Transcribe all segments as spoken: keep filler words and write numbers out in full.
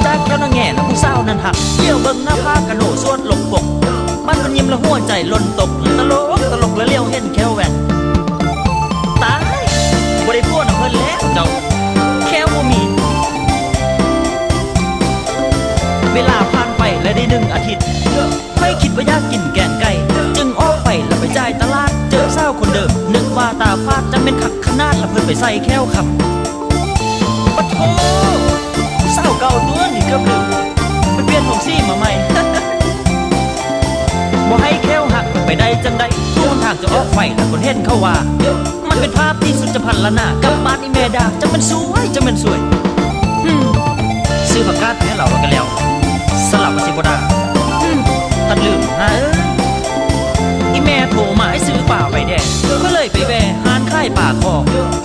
จากแถวหน้าแง่นะผู้สาวนั้นหัก เลี้ยวเบิ่งหน้าผากะโหนดสวดหลบปก มันมันยิ้มละหัวใจหล่นตก ตลกตลกละเลี้ยวเห็นแข้วแหว่ง ตาย บ่ได้ผัวนำเพิ่นแล้วเจ้า แข้วบ่มี เวลาผ่านไปและได้หนึ่งอาทิตย์ ข้อยคิดว่าอยากกินแกงไก่ จึงออกไปแล้วไปจ่ายตลาด เจอสาวคนเดิม นึกว่าตาฝาด จั่งแม่นคักขนาด แล้วเพิ่นไปใส่แข้วคำ ปะโถ สาวเก่าตัวนี้เกือบลืม ไปเปลี่ยนผมสีมาใหม่ บ่ให้แข้วหักไปได้จั่งใด ทุกหนทางจะออกไป แล้วคนเห็นเขาว่า มันเป็นภาพที่สุดจะพรรณนา กลับบ้านอีแม่ด่า จั่งแม่นซวย จั่งแม่นซวย อืม ซื้อผักกาดให้เราแล้วก็แล้ว สลับกับสิบ่ด่า อืม ตัดลืม หาเอ้ย อีแม่โทรมาให้ซื้อปลาไปแด่ ก็เลยไปแวะร้านขายปลาคอ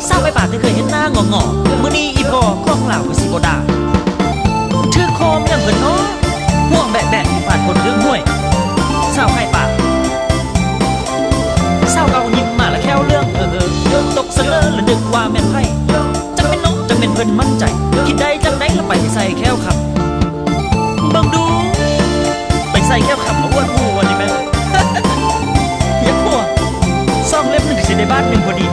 สาวขายปลาที่เคยเห็นหน้างอๆ มื้อนี้อีพ่อของลาวก็สิบ่ด่า ถือคอมอย่างเพิ่นเนาะ ห่วงแบะๆ อยู่ผ่านคนเรื่องห้วย สาวขายปลา สาวเก่ายิ้มมาแล้วแข้วเรื่อง เออๆ ตกสะเลอแล้วนึกว่าแม่นไผ จั่งแม่นนก จั่งแม่นเพิ่นมั่นใจ คิดได้จั่งใดแล้วไปใส่แข้วคำ เบิ่งดู ไปใส่แข้วคำมาอวดหมู่วันนี้แม่น อย่าพัว ซองเล่มหนึ่งสิได้บาทหนึ่งพอดี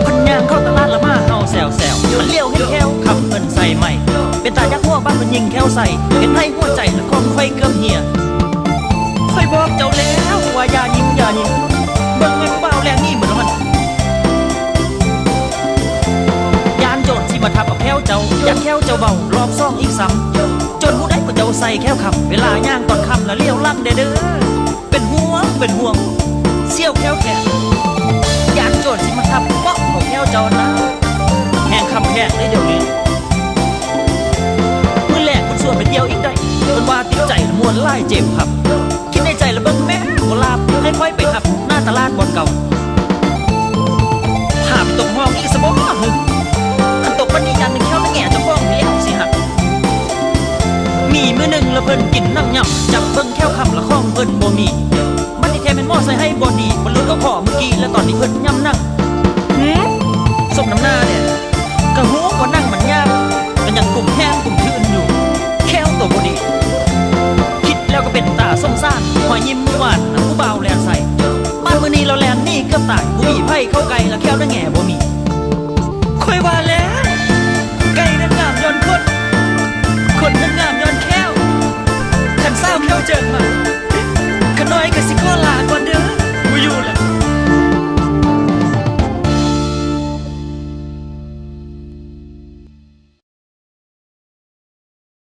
เพิ่นย่างเข้าตลาดละมาเฮาแซวๆ มันเลี้ยวเห็นแข้วคำเพิ่นใส่ใหม่ เป็นตายักหัวบ้านเพิ่นยิงแข้วใส่ เห็นให้หัวใจและของข้อยเกือบเหี่ย ข้อยบอกเจ้าแล้วว่าอย่ายิ้มอย่ายิ้ม เบิ่งแม่ผู้บ่าวแลนหนีหมดแล้วมัน ย่านโจรสิมาทับเอาแข้วเจ้า ย่านแข้วเจ้าเบารอบสองอีกซ้ำ โจรผู้ใดผู้เจ้าใส่แข้วคำ เวลาย่างตอนค่ำแล้วเลี้ยวหลังแด่เด้อ เป็นห่วง เป็นห่วง เสี่ยวแข้วแขน ย่านโจรสิมาทับเปาะเอาแข้วเจ้านะ แฮงคำแพงได้เดี๋ยวนี้ มื้อแรกคุณชวนไปเที่ยวอีกได้ เพิ่นว่าติดใจม่วนหลายเจมส์ครับ คิดในใจแล้วเบิ่งแม่บ่หลับ ให้ค่อยไปหับหน้าตลาดบ่อนเก่า พาไปตกห้องอีกซะบ่ฮึ คันตกปานนี้ย่านแข้วแง่เจ้าของแล้วสิหัก มีมื้อหนึ่งละเพิ่นกินหนังยำ จับเบิ่งแข้วคำละของเพิ่นบ่มี บัดนี้แท้แม่นหมอใส่ให้บ่ดี บ่หลุดเอาข้อเมื่อกี้ แล้วตอนนี้เพิ่นยำหนัง หือ สมน้ำหน้าเนี่ย ก็ฮู้ว่าหนังมันยาก ก็ยังกุมแฮงกุมทื่นอยู่ แข้วตัวบ่ดี คิดแล้วก็เป็นตาสงสาร รอยยิ้มมื้อวานนะผู้บ่าวแลนใส่ บาดมื้อนี้ลาวแลนหนีเกือบตาย บ่มีไผเข้าใกล้ละแข้วหน้าแง่